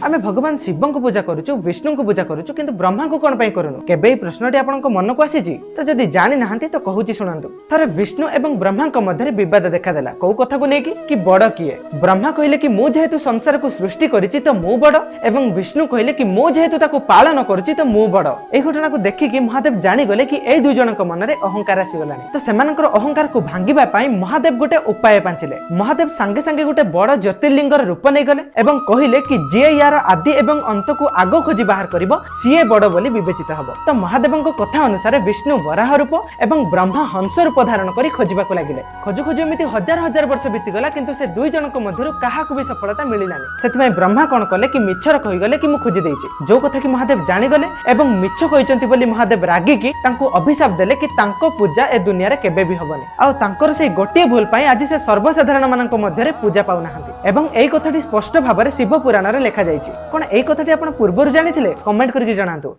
ଆମେ ଭଗବାନ ଶିବଙ୍କୁ ପୂଜା କରୁଛୁ, ବିଷ୍ଣୁଙ୍କୁ ପୂଜା କରୁଛୁ, କିନ୍ତୁ ବ୍ରହ୍ମାଙ୍କୁ କଣ ପାଇଁ କରୁନୁ? କେବେ ଏଇ ପ୍ରଶ୍ନଟି ଆପଣଙ୍କ ମନକୁ ଆସିଛି? ତ ଯଦି ଜାଣିନାହାନ୍ତି ତ କହୁଛି, ଶୁଣନ୍ତୁ। ଥରେ ବିଷ୍ଣୁ ଏବଂ ବ୍ରହ୍ମାଙ୍କ ମଧ୍ୟରେ ବିବାଦ ଦେଖାଦେଲା। କୋଉ କଥାକୁ ନେଇକି? କି ବଡ କିଏ। ବ୍ରହ୍ମା କହିଲେ କି ମୁଁ ଯେହେତୁ ସଂସାରକୁ ସୃଷ୍ଟି କରିଛି ତ ମୁଁ ବଡ, ଏବଂ ବିଷ୍ଣୁ କହିଲେ କି ମୁଁ ଯେହେତୁ ତାକୁ ପାଳନ କରୁଛି ତ ମୁଁ ବଡ। ଏଇ ଘଟଣାକୁ ଦେଖିକି ମହାଦେବ ଜାଣିଗଲେ କି ଏଇ ଦୁଇ ଜଣଙ୍କ ମନରେ ଅହଙ୍କାର ଆସିଗଲାଣି। ତ ସେମାନଙ୍କର ଅହଙ୍କାରକୁ ଭାଙ୍ଗିବା ପାଇଁ ମହାଦେବ ଗୋଟେ ଉପାୟ ପାଞ୍ଚିଲେ। ମହାଦେବ ସାଙ୍ଗେ ସାଙ୍ଗେ ଗୋଟେ ବଡ ଜ୍ୟୋତିର୍ଲିଙ୍ଗର ରୂପ ନେଇଗଲେ ଏବଂ କହିଲେ କି ଯିଏ ୟାର ଆଦି ଏବଂ ଅନ୍ତକୁ ଆଗ ଖୋଜି ବାହାର କରିବ, ସିଏ ବଡ ବୋଲି ବିବେଚିତ ହବ। ତ ମହାଦେବଙ୍କ କଥା ଅନୁସାରେ ବିଷ୍ଣୁ ବରାହ ରୂପ ଏବଂ ବ୍ରହ୍ମା ହଂସ ରୂପ ଧାରଣ କରି ଖୋଜିବାକୁ ଲାଗିଲେ। ଖୋଜୁ ଖୋଜୁ ଏମିତି ହଜାର ହଜାର ବର୍ଷ ବିତିଗଲା, କିନ୍ତୁ ସେ ଦୁଇ ଜଣଙ୍କ ମଧ୍ୟରୁ କାହାକୁ ବି ସଫଳତା ମିଳିଲାନି। ସେଥିପାଇଁ ବ୍ରହ୍ମା କଣ କଲେ କି ମିଛର କହିଗଲେ କି ମୁଁ ଖୋଜି ଦେଇଛି। ଯୋଉ କଥା କି ମହାଦେବ ଜାଣିଗଲେ ଏବଂ ମିଛ କହିଛନ୍ତି ବୋଲି ମହାଦେବ ରାଗିକି ତାଙ୍କୁ ଅଭିଶାପ ଦେଲେ କି ତାଙ୍କ ପୂଜା ଏ ଦୁନିଆରେ କେବେ ବି ହବନି। ଆଉ ତାଙ୍କର ସେଇ ଗୋଟିଏ ଭୁଲ ପାଇଁ ଆଜି ସେ ସର୍ବସାଧାରଣ ମାନଙ୍କ ମଧ୍ୟରେ ପୂଜା ପାଉନାହାନ୍ତି ଏବଂ ଏଇ କଥାଟି ସ୍ପଷ୍ଟ ଭାବରେ ଶିବ ପୁରାଣରେ ଲେଖାଯାଇଛି। କଣ ଏଇ କଥାଟି ଆପଣ ପୂର୍ବରୁ ଜାଣିଥିଲେ? କମେଣ୍ଟ କରିକି ଜଣାନ୍ତୁ।